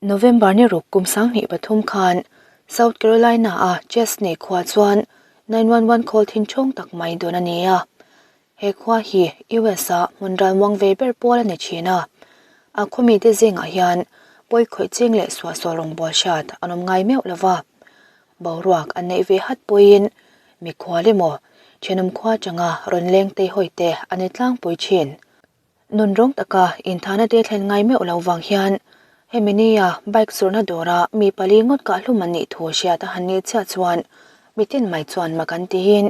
November ni ruk kum 2003 khan South Carolina a Chesney khua chuan 911 call thin thawng tak mai dawn a ni a. He khua hi US a hmun ralmuang ve ber pawl a ni thin a. A khawmi te zingah hian pawi khawih ching leh suahsual rawngbâwl hriat an awm ngai meuh lo va. Boruak an neih ve hat pawhin mikhual emaw thenawm khua atanga rawn leng tei hawi te an ni tlangpui thin. Nun rawng taka inthahna te thlen ngai meuh lo vang hian hemi nia bike zawrhna dawra mi pali ngawt kahhlum an nih thu hriat a han nih chiah chuan mitin mai chuan mak an tiin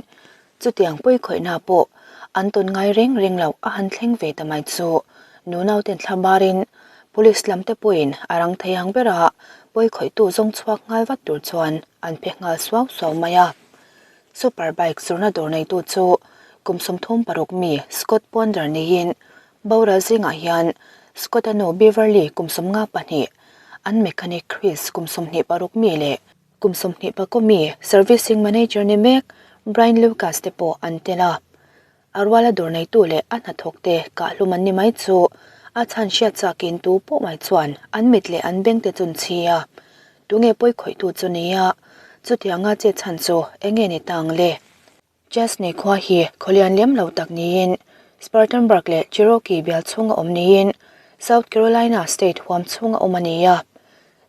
chutiang pawi khawihna pawh an tawn ngai reng reng loh a han thleng ve ta mai chu nunauten thla barin police lam te pawhin a rang thei ang bera pawi khawihtu zawng chhuak nghal vat tur chuan an phe nghal suau suau mai a. Super bike zawrhna dawr neitu chu kum 36 mi Scott Ponder niin boral zingah hian Scott-a nu Beverly kum 52, an mechanic Chris kum 26 mi leh kum 24 mi servicing manager ni mek Brian Lucas te pawh an tel a. A ruala dawr neitu leh a hnathawk te kahhlum an ni mai chu a chhan hriat chakin tu pawh mai chuan an mit leh an beng te chun chhi a. Tunge pawi khawihtu chu nia, chutianga che chhan chu enge ni ta ang le? Chesney khua hi khawlian lem lo tak niin Spartanburg leh Cherokee bial chhunga awm niin South Carolina state huam chhunga awm a ni a.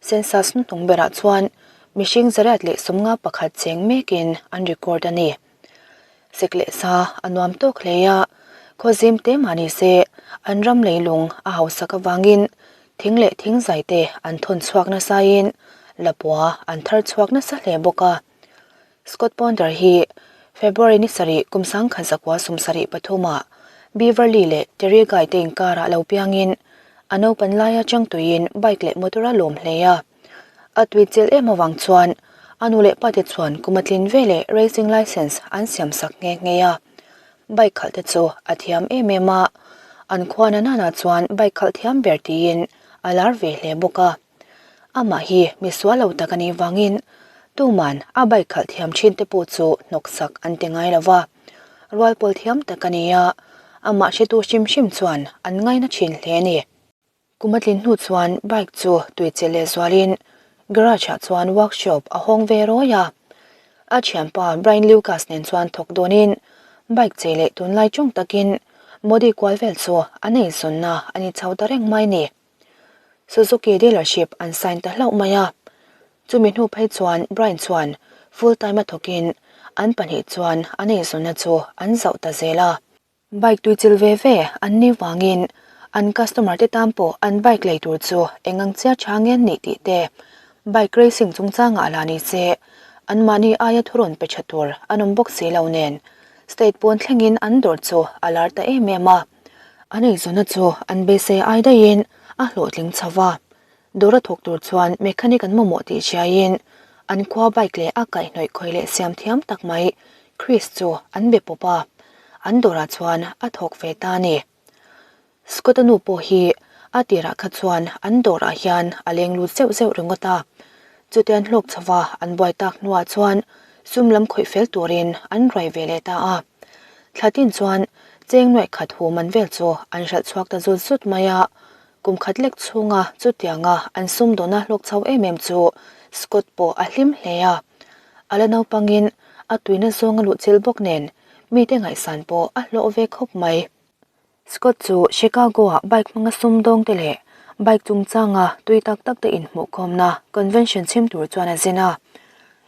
Census hnuhnung berah chuan mihring 151 cheng mekin an record a ni. Sik leh sa a nuam tawk hle a, khawzim te mah ni se an ram leilung a hausak avangin thing leh thing zai te an thawn chhuak nasain lapua an thar chhuak nasa hle bawk a. Scott Ponder hi February ni sarih kum 1973 ah Beaverly leh Terry Guy te inkarah lo piangin a naupan laia changtuiin bike leh motor a lawm hle a. A tui chilh em avang chuan a nu leh pate chuan kum a tlin veleh racing licence an siam sak nghe nghe a. Bike khalh te chu a thiam em em a, an khua na nana chuan bike khalh thiam ber tiin a lar ve hle bawk a. Amah hi mi sual lo tak a nih vangin tuman a bike khalh thiam thin te pawh chu hnawk sak an ti ngai lo va. Rual pawl thiam tak a ni a, amah hretu hrim hrim chuan an ngaina thin hle a ni. Kum a tlin hnu chuan bike chu tui che leh zualin garage ah chuan workshop a hawng ve rawi a. A thianpa Brian Lucas nen chuan thawk dawnin bike chei leh tunlai chung takin Modi kual vel chu an eizawnna a ni chho ta reng mai ni. Suzuki dealership an sign ta hlauh mai a. Chumi hnu phei chuan Brian chuan full time a thawkin an pahnih chuan an eizawnna chu an zauh ta zel a. Bike tui chil ve ve an ni vangin an customer te tan pawh an bike lei tur chu eng ang chiah tha nge an nih tih te, bike racing chungchangah la ni se anmahni aia thurawn pe tha tur an awm bawk si lo nen state pawn thlengin an dawr chu a lar ta em em a. An eizawnna chu an beisei ai daihin a hlawhtling chho va, dawr a thawk tur chuan mechanic an mamawh tih hriaiin an khua bike leh a kaihhnawih khawi leh siam thiam tak mai Chris chu an be pawp a, an dawrah chuan a thawk ve ta a ni. Scott-a nu pawh hi a tirah kha chuan an dawrah hian a leng lut zeuh zeuh ringawt a, chutian hlawk chhova an buai tak hnuah chuan sum lam khawih fel turin an ruai ve leh ta a. Thla tin chuan cheng nuaih khat hu man vel chu an hralh chhuak ta zut zut mai a, Kum khat lek chhunga chutianga an sumdawna hlawk chho em em chu Scott pawh a hlim hle a. A la naupangin a tuina zawng a luh chilh bawk nen mite ngaihsan pawh a hlawh ve khawp mai. Scott chu Chicago-ah bike hmanga sumdawngte leh bike chungchanga tui tak tak te inhmuhkhawmna convention chhim tur chuan a zin a.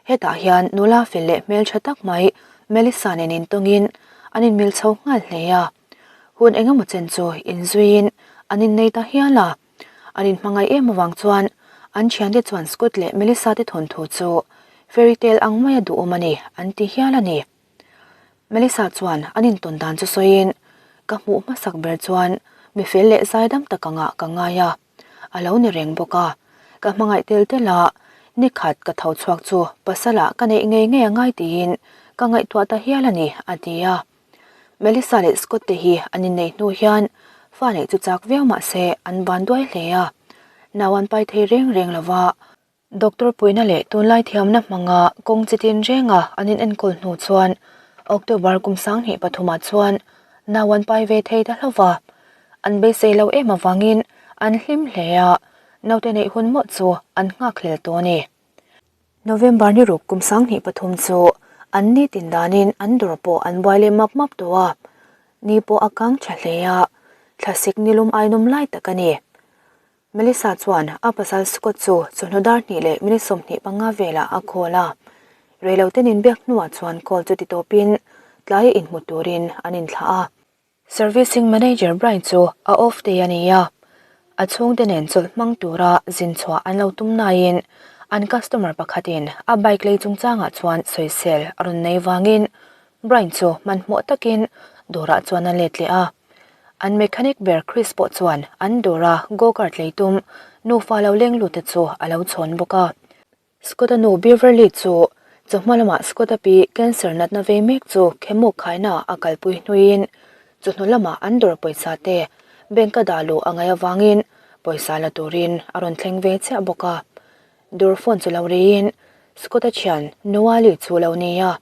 Hetah hian nula fel leh hmeltha tak mai Melissa nen intawngin an inmil chho nghal hle a. Hun engemaw chen chu inzuiin an innei ta hial a. An inhmangaih em avang chuan an thiante chuan Scott leh Melissa te thawnthu chu fairy tale ang maia duhawm a ni an ti hial a ni. Melissa chuan an intawn dan chu sawiin, Ka hmuh hmasak ber chuan mi fel leh zaidam tak angah ka ngai a, a lo ni reng bawk a. Ka hmangaih tel tel a, nikhat ka tho chhuak chu pasalah ka neih ngei ngei a ngai tiin ka ngaihtuah ta hial a ni, a ti a. Melissa leh Scott te hi an inneih hnu hian fa neih chu chak viau mah se an ban duai hle a, nau an pai thei reng reng lo va. Doctor puina leh tunlai thiamna hmanga kawng chi tin renga an inenkawl hnu chuan October kum 2003 ah chuan nau an pai ve thei ta hlauh va. An beisei lo em avangin an hlim hle a. Naute neih hun mawlh chu an nghakhlel tawh a ni. November ni ruk kum 2003 chu an nitin danin an dawr pawh an buai leh map map tawh a, ni pawh a kang tha hle a, thlasik nilum ainawm lai tak a ni. Melissa chuan a pasal Scott chu chawhnu dar hnih leh minute 25 velah a call a, reilote nin biak hnuah chuan call chu ti tawpin tlaia inhmu turin an inthlah a. Servicing Manager Brian chu a off day a ni a, a chhungte nen chawlh hmang tura zin chhuah an lo tum naiin an customer pakhatin a bike lei chungchangah chuan sawisel a rawn nei vangin Brian chu hmanhmawh takin dawrah chuan a let leh a. An mechanic ber Chris pawh chuan an dawra go-kart lei tum nufa lo leng lut te chu a lo chhawn bawk a. Scott-a nu Beverly chu chawhma lamah Scott-a pi cancer natna vei mek chu khemuk khaina a kalpui hnuin chawhnu lamah an dawr pawisa te bank-a dah luh a ngaih avangin pawisa la turin a rawn thleng ve chiah bawk a. Dawr phone chu lo riin Scott-a thian Noah Lee chu lo ni a,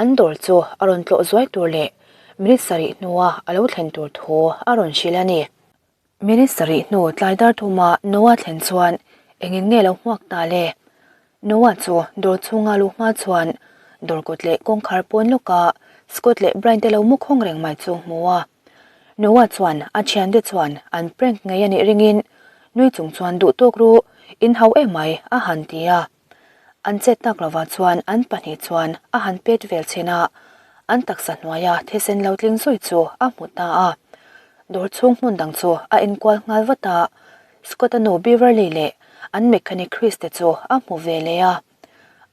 an dawr chu a rawn tlawh zuai tur leh minute sarih hnua a lo thlen tur thu a rawn hrilh a ni. Minute sarih hnu tlai dar thuma Noah thlen chuan engin nge lo hmuak ta le? Noah chu dawr chhunga luh hma chuan dawr kawt leh kawngkhar pawn lawka Scott leh Brian te lo mu khawng reng mai chu hmu a. Noah chuan a thiante chuan an prank ngei a nih ringin nui chung chuan duh tawk ru in hau em mai a han ti a. An chet tak lovah chuan an pahnih chuan a han pet vel chhin a, an taksa hnuaia thisen lo tling zui chu a hmu ta a. Dawr chhung hmun dang chu a enkual nghal vat a, Scott-a nu Beverly leh an mechanic Chris te chu a hmu ve leh a.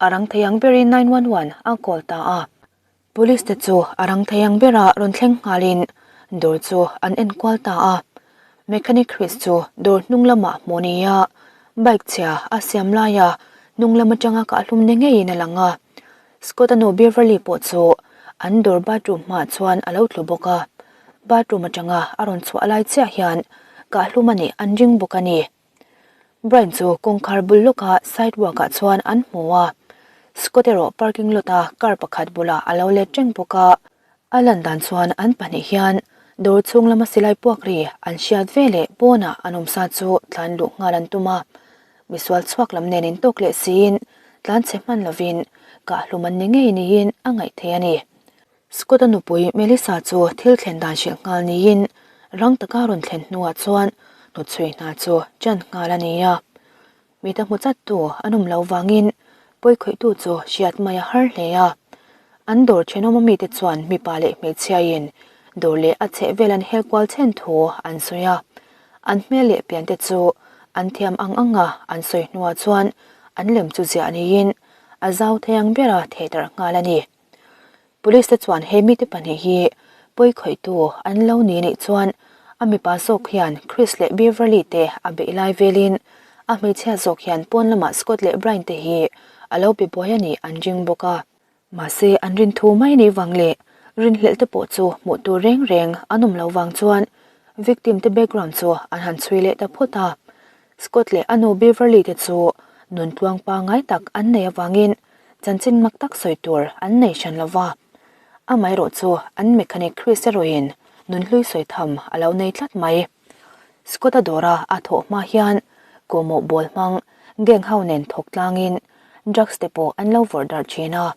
A rang thei ang berin 911 a call ta a. Police te chu a rang thei ang bera rawn thleng nghalin dawr chu an enkual ta a. Mechanic Chris chu dawr hnung lamah hmuh ni a, bike chhia a siam laia hnung lam atanga kahhlum ni ngeiin a lang a. Scott-a nu Beverly pawh chu an dawr bathroom hmaah chuan a lo tlu bawk a. Bathroom atanga a rawn chhuah lai chiah hian kahhlum a nih an ring bawk a ni. Brian chu kawngkhar bul lawka sidewalk ah chuan an hmu a, Scott erawh parking lot a car pakhat bulah a lo let reng bawk a. A lan dan chuan an pahnih hian dawr chhung lama silai puak ri an hriat ve leh pawnah an awmsa chu tlan luh nghal an tum a, misual chhuak lam nen intawk leh siin tlan chhe hman lovin kahhlum an ni ngei niin a ngaih theih a ni. Scott-a nupui Melissa chu thil thlen dan hrilh nghal niin rang taka rawn thlen hnuah chuan hnutchhui hna chu ṭan nghal a ni a. Mita hmu chattu an awm lo vangin pawikhawihtu chu hriat mai a har hle a. An dawr ṭhenawm amite chuan mipa leh hmeichhiain dawr leh a chheh vel an hel kual chhen thu an sawi a. An hmel leh piante chu an thiam ang anga an sawi hnuah chuan an lem chu ziah niin a zau thei ang bera thehdarh nghal a ni. Police te chuan he mite pahnih hi pawikhawihtu an lo ni nih chuan a mipa zawk hian Chris leh Beverly te a beih lai velin a hmeichhia zawk hian pawn lamah Scott leh Brian te hi a lo be buai a nih an ring bawk a. Mahse an rin thu mai nih vang leh rinhlelh te pawh chu hmuh tur reng reng an awm lo vang chuan victim te background chu an han chhui leh ta phawt a. Scott leh a nu Beverly te chu nun tluang pangngai tak an nei avangin Chanchin mak tak sawi tur an nei hran lo va, amaherawh chu an mechanic Chris erawhin nunhlui sawi tham a lo nei tlat mai. Scott-a dawra a thawh hma hian kawhmawh bawl hmang gang ho nen thawk tlangin drugs te pawh an lo vawrh darh thin a.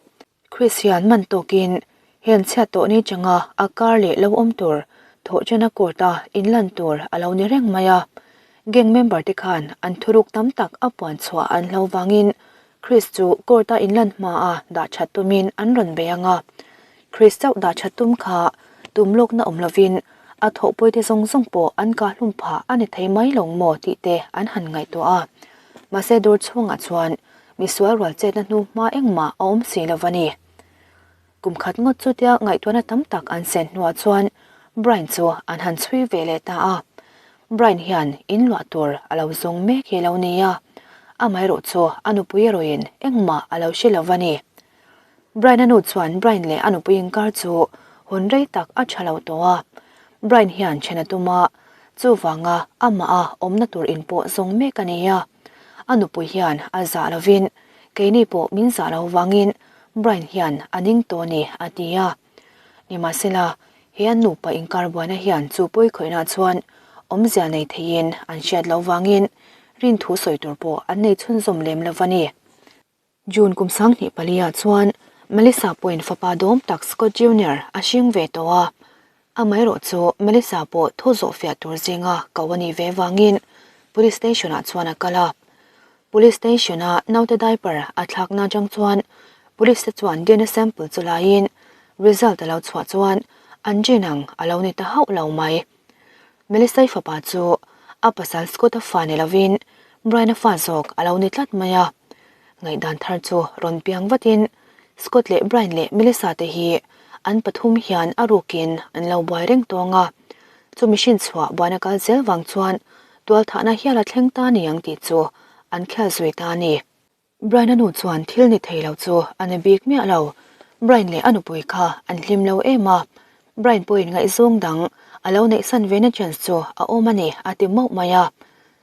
Chris hian man tawkin heng chhiat tawh ni changa a car leh lo awm tur thawh chana court a inlan tur a lo ni reng mai a. Gang member te khan an thuruk tam tak a puan chhuah an hlo vangin Chris chu court a inlan hma a dah that tumin an rawn bei ang a. Chris chauh dah that tum kha tum lawkna awm lovin a thawhpui te zawng zawng pawh an kah hlum phah a ni thei mai lo maw tih te an han ngaihtuah a. Mahse dawr chhungah chuan misual rual chetna hnu hma engmah a awm si lo va ni. Kum khat ngawt chutia ngaihtuahna tam tak an sen hnuah chuan Brian chu an han chhui ve leh ta a. Brian hian in luah tur a lo zawng mek hi lo ni a, amaherawh chu a nupui erawhin engmah a lo hre lo va ni. Brian-a nu chuan Brian leh a nupui inkar chu hun rei tak a tha lo tawh a. Brian hian then a tum a, chuvanga amah a awmna tur in pawh zawng mek a ni a. A nupui hian a zah lovin keini pawh min zah lo vangin Brian hian a ning tawh a ni a ti a. Nimahsela, he an nupa inkar buaina hian chu pawikhawihna chuan awmzia nei theiin an hriat loh vangin. Rinthu sawi tur pawh an nei chhunzawm lem lo va ni. June kum 24 ah chuan Melissa pawhin fapa dawm tak Scott Junior a hring ve tawh a. Amaherawh chu Melissa pawh thu zawh fiah tur zinga ko a nih ve vangin Police Station ah chuan a kal a. Police Station a naute diaper a thlakna atang chuan Police te chuan DNA sample chu laiin result a lo chhuah chuan an rin ang a lo ni ta hauh lo mai. Melissa-i fapa chu a pasal Scott-a fa ni lovin Brian-a fa zawk a lo ni tlat mai a. Ngaihdan thar chu rawn piang vatin Scott leh Brian leh Melissa te hi an pathum hian a rukin an lo buai reng tawng a. Chu mihrin chhuah buaina kal zel vang chuan tualthahna hial a thleng ta ni ang tih chu an khel zui ta a ni. Brian-a nu chuan thil ni thei lo chu a ni bik miah lo. Brian leh a nupui kha an hlim lo em a, Brian pawhin ngaihzawng dang a lo neihsan ve na chance chu a awm a ni a ti mauh mai a.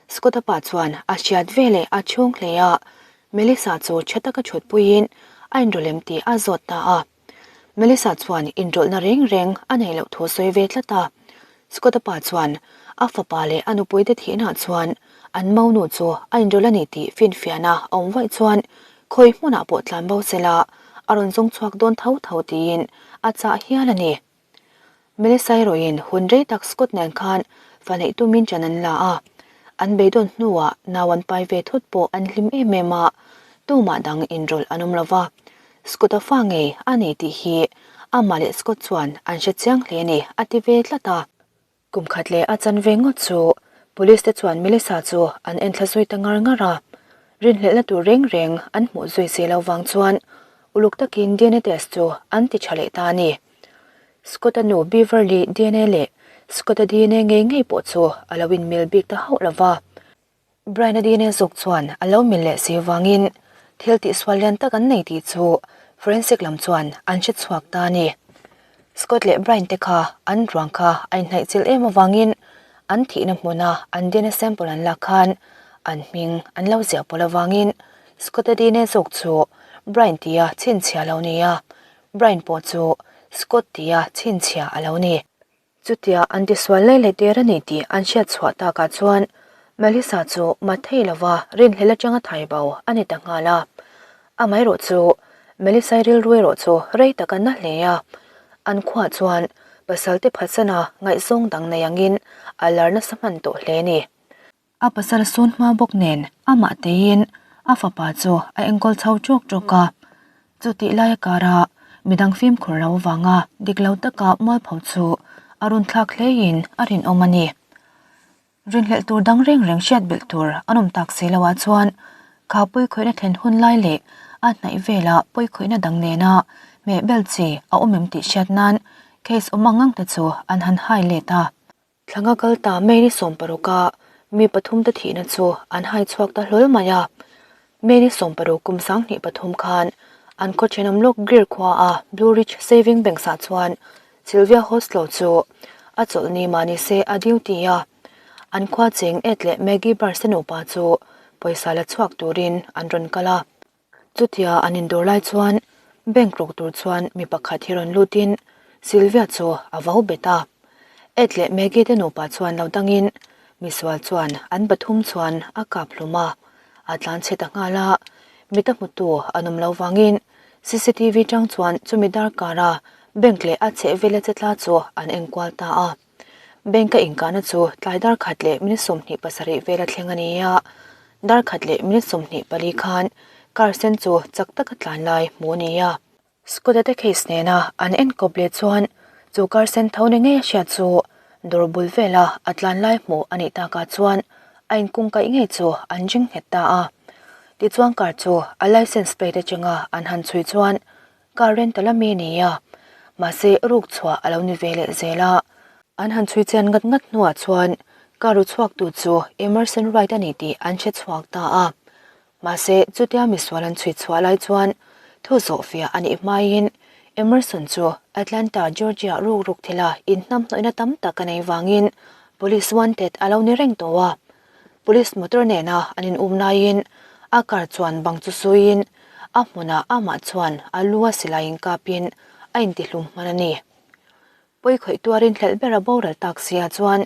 Scott-a pa chuan a hriat ve leh a chhung hle a, Melissa chu tha taka chhutpuiin a inrawlem tih a zawt ta a. Melissa chuan inrawlhna reng reng a neih loh thu sawi ve tlat a. Scott-a pa chuan a fapa leh a nupuite thihna chuan an maunu chu a inrawlh a ni tih finfiahna a awm vaih chuan khawi hmunah pawh tlan bo sela a rawn zawng chhuak dawn tho tho tiin a chah hial a ni. Melissa erawhin hun rei tak Scott nen khan fa neih tumin ṭan an la a, an beidawn hnuah nau an pai ve thut pawh an hlim em em a, tumah dang inrawlh an awm lo va. Scott-a fa ngei a nei tih hi amah leh Scott chuan an hre chiang hle a ni, a ti ve tlat a. Kum khat leh a chan ve ngawt chu Police te chuan Melissa chu an enthla zui ta ngar ngar a, rinhlelhna tur reng reng an hmuh zui si lo vang chuan uluk takin DNA test chu an ti tha leh ta a ni. Scott-a nu Beverly DNA leh Scott-a DNA ngei ngei pawh chu a lo inmil bik ta hauh lo va. Brian-a DNA zawk chuan a lo mil leh si vangin thil tihsual lian tak an nei tih chu forensic lam chuan an hre chhuak ta a ni. Scott leh Brian te kha an ruang kha a inhnaih chilh em avangin an thihna hmuna an DNA sample an lak khan an hming an lo ziah pawlh avangin Scott-a DNA zawk chu Brian tia chhinchhiah a lo ni a, Brian pawh chu Scott tia chhinchhiah a lo ni. Chutia an tisual lei leh der a ni tih an hriat chhuah takah chuan Melissa chu Mathei lova rinhlel atanga thai bo a ni ta nghal a. Amaherawh chu Melissa-i rilru erawh chu rei tak a na hle a, an khuah chuan pasalte phatsana ngaihzawng dang nei angin a lar nasa hman tawh hle a ni. A pasal sun hma bawk nen amah teiin a fapa chu a enkawl chho ṭawk ṭawk a. Chutih laia kara midang fimkhur lo vanga dik lo taka mualpho chu a rawn thlak hleiin a rinawm a ni. Rinhlelh tur dang reng reng hriat belh tur an awm tak si loah chuan kha pawikhawihna thlen hun lai leh a hnaih vela pawikhawihna dang nena hmehbel chi a awm em tih hriat nan case awm ang ang te chu an han hai let a. Thlanga kal ta May ni 16 a mi pathum te thihna chu an hai chhuak ta hlawl mai a. May ni 16 kum 23 khan an khaw thenawm lawk Greer khua a Blue Ridge Saving Banks ah chuan Sylvia Hoslow chu a chawlhni mah ni se a duty a. An khua cheng Ed leh Maggie Burns te nupa chu pawisa la chhuak turin an rawn kal a. Chutia an indawr lai chuan bank rawk tur chuan mi pakhat hi rawn lutin Sylvia chu a vau bet a. Ed leh Maggie te nupa chuan lo dangin misual chuan an pathum chuan a kap hlum a, a tlan chhe ta nghal a. Mit a hmutu an awm lo vangin cctv tang chuan chumi darkara bank leh a chhehvela che tla chu an enkual ta a. Bank a inkahna chu tlai dar khat leh minute 27 vela thleng a ni a, dar khat leh minute 24 khan car sen chu chak taka tlan lai hmuh a ni a. Scott-a te case nena an enkawp leh chuan chu car sen tho ni ngei a hriat chu dawr bul vela a tlan lai hmuh a nih takah chuan a inkungkaih ngei chu an ring nghet ta a. Tichuan car chu a license plate atanga an han chhui chuan Car rental a mi ni a, mahse ruk chhuah a lo ni ve leh zel a. An han chhui chian ngat ngat hnuah chuan car ru chhuaktu chu Emerson Wright a ni tih an hre chhuak ta a. Mahse chutia misual an chhui chhuah lai chuan thu zawh fiah a nih hmaiin Emerson chu Atlanta, Georgia ruk ruk thila inhnamhnawihna tam tak a nei vangin police wanted a lo ni reng tawh a. Police motor nena an in um laiin a car chuan bang chu suiin a hmunah amah chuan a lu a silai in kapin a intihlum hman a ni. Pawikhawih tuarin hlelh ber a boral tak sia chuan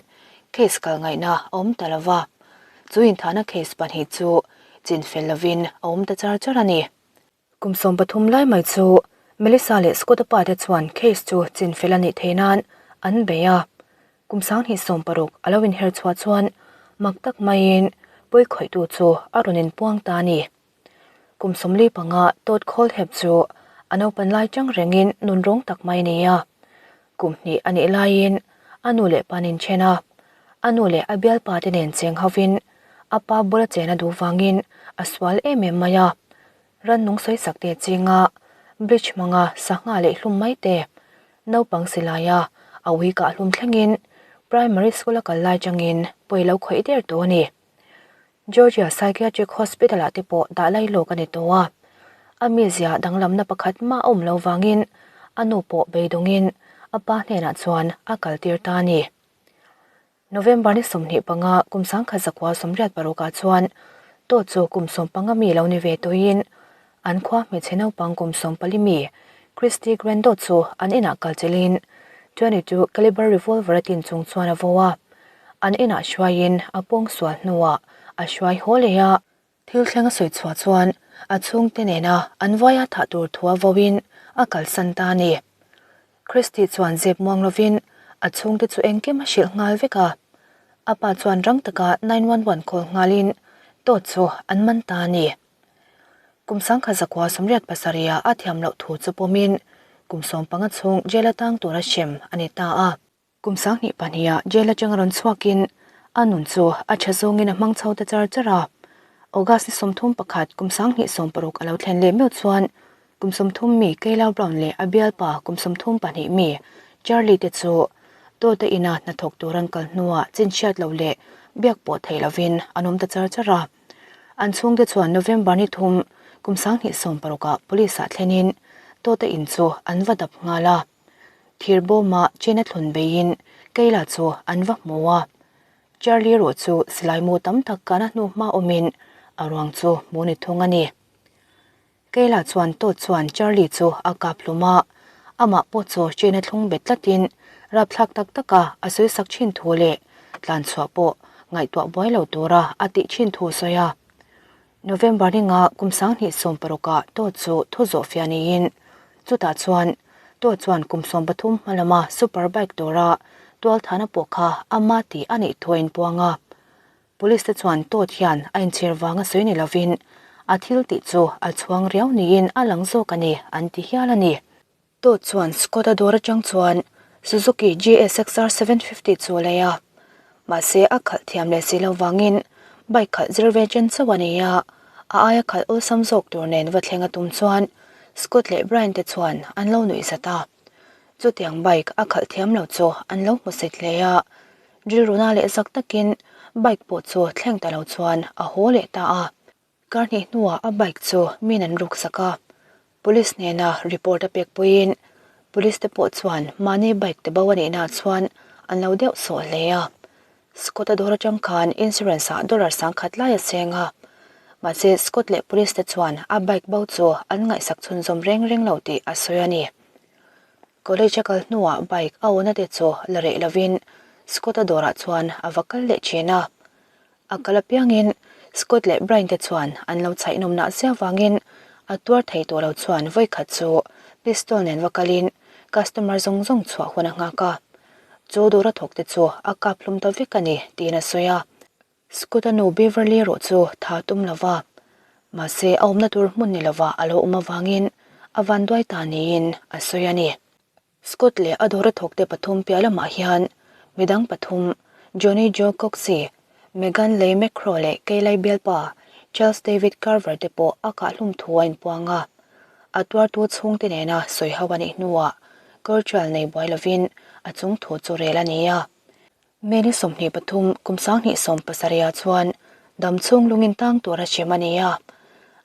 case kal ngaihna a awm ta lo va. Chu inthahna case pahnih chu chinfel lovin a awm ta char char a ni. Kum 13 lai mai chu Melissa leh Scott-a pa te chuan case chu chinfel a nih theih nan an bei a. Kum 2016 a lo inher chhuah chuan mak tak maiin pawi khawihtu chu a rawn inpuang ta a ni. Kum 45 Todd Kohlhepp chu a naupan lai chang rengin nunrawng tak mai a ni a. Kum hnih a nih laiin a nu leh pa an inchen a, a nu leh a bialpa te nen cheng hovin a pa bula chen a duh vangin a sual em em mai a. Rannung sawisak te chinga bleach hmanga sangha leh hlum mai te, naupang silaia a ui kah hlum thlengin primary school a kal lai changin pawi lo khawih der tawh a ni. Georgia Psychiatric Hospital ah te pawh dah lai lawk a ni tawh a, a mizia danglamna pakhat mah a awm lo vangin a nu pawh beidawngin a pa hnenah chuan a kaltir ta a ni. November ni 25 kum 1986 ah chuan Todd chu kum 15 mi lo ni ve tawhin an khua hmeichhe naupang kum 14 mi Christy Grando chu an inah kalchilhin 22 caliber revolver a tin chung chuan a vo a, an inah hruaiin a pawng sual hnuah a hruai haw leh a. Thil thleng a sawi chhuah chuan a chhungte nena an vaia thah tur thu a voin a kalsan ta a ni. Christy chuan zep muang lovin a chhungte chu engkim a hrilh nghal vek a. A pa chuan rang taka 911 call nghalin Todd chu an man ta a ni. Kum 1987 a thiam loh thu chu pawmin kum 15 chhung jail a tang tura hrem a ni ta a. Kum 2002 jail atanga rawn chhuakin a nun chu a tha zawngin a hmang chho ta char char a. August ni 31 kum 2016 a lo thlen leh meuh chuan kum 30 mi Kayla Brown leh a bialpa kum 32 mi Charlie te chu Todd-a ina hnathawk tur an kal hnuah chinchhiat lo leh biak pawh theih lovin an awm ta char char a. An chhungte chuan November ni thum kum 2016 ah police ah thlenin Todd-a in chu an va dap nghal a. Thir bawma chen a thlun beiin Kayla chu an va hmu a. Charlie erawh chu silai mu tam tak kana hnu hma awmin a ruang chu hmu ni thung a ni. Kayla chuan Todd chuan Charlie chu a kap hlum a, amah pawh chu chen a thlung bet tlatin rapthlak tak taka a sawisak thin thu leh tlanchhuah pawh ngaihtuah buai lo tura a tih thin thu sawi a. November ninga kum 2016 ah Todd chu thu zawh fiah niin chutah chuan Todd chuan kum 13 hma lama super bike dawra tualthana pawh kha ama tih a nih thu a inpuang a. Police te chuan Todd hian a inchhir vanga sawi ni lovin a thil tih chu a chhuang riau niin a lang zawk a ni an ti hial a ni. Todd chuan Scott-a dawr atang chuan Suzuki GSX-R 750 chu a lei a, mahse a khalh thiam leh si lo vangin bike khalh zir ve chen chauh a ni a, a aia khalh awlsam zawk tur nen va thleng a tum chuan Scott leh Brian te chuan an lo nuih zat a. Chutiang bike a khalh thiam lo chu an lo hmu set hle a, rilruna leh zak takin bike pawh chu thleng ta lo chuan a haw leh ta a. Kar hnih hnuah a bike chu min an ruk sak a, police hnena report a pek pawhin police te pawh chuan mahni bike te bo a nihna chuan an lo deuh sawh hle a. Scott-a dawr atang khan insurance ah dollar 10,000 lai a seng a, mahse Scott leh police te chuan a bike bo chu an ngaihsak chhunzawm reng reng lo tih a sawi a ni. College a kal hnuah bike a awna te chu la reh lovin Scott-a dawrah chuan a va kal leh thin a. A kal apiangin Scott leh Brian te chuan an lo chhaih nawm nah zia vangin a tuar thei tawh lo chuan vawikhat chu pistol nen va kalin customer zawng zawng chhuah hun a nghak a. Chu dawra thawk te chu a kap hlum ta vek a ni tiin a sawi a. Scott-a nu Beverly erawh chu tha tum lo va, mahse a awmna tur hmun ni lova a lo awm avangin a vanduai ta niin a sawi a ni. Scott leh a dawra thawkte pathum piah lamah hian midang pathum, Johnny Joe Coxey, Megan Leigh McCraw leh Kayleigh bialpa Charles David Carver te pawh a kahhlum thu a inpuang a. A tuartu chhungte nena sawi ho a nih hnuah Kerchal nei buai lovin a chung thu chu rel a ni a. May ni 23 kum 2017 chuan damchhung lungin tang tura hrem a ni a.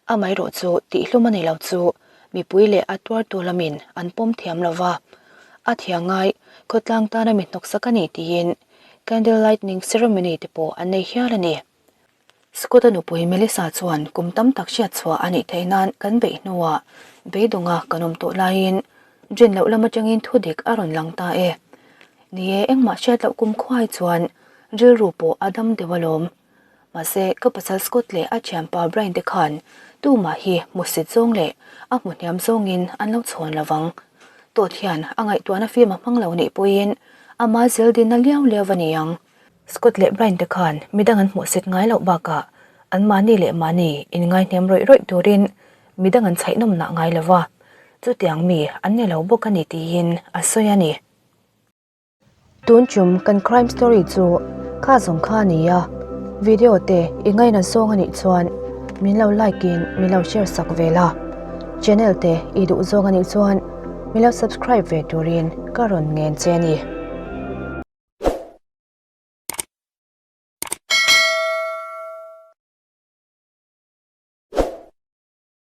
Amaherawh chu tihhlum a ni lo chu mipui leh a tuartu lamin an pawm thiam lo va. A thiangai khawtlang tana mi hnawksak a ni tiin candle lightning ceremony te pawh an nei hial a ni. Scott-a nupui Melissa chuan kum tam tak hriat chhuah a nih theih nan kan beih hnuah beidawnga kan awm tawh laiin rin loh lam atangin thudik a rawn lang ta e. Ni e, engmah hriat loh kum khuai chuan rilru pawh a dam deuh alawm. Mahse, ka pasal Scott leh a thianpa Brian te khan tumah hi hmusit zawng leh a hmu hniam zawngin an lo chhawn lo vang. Todd hian a ngaihtuahna fim a hmang lo nih pawhin ama zeldinna liau liau a ni ang. Scott leh Brian te khan midang an hmuhsit ngai loh bakah an mahni leh mahni inngaihniam rawih rawih turin midang an chhaihnawm nah ngai lo va, chutiang mi an ni lo bawk a ni tiin a sawi a ni. Tun chum kan crime story chu kha zawng kha a ni a, video te i ngaina zawng a nih chuan min lo like in min lo share sak ve la, channel te i duh zawng a nih chuan min lo subscribe ve turin ka rawn ngen che a ni.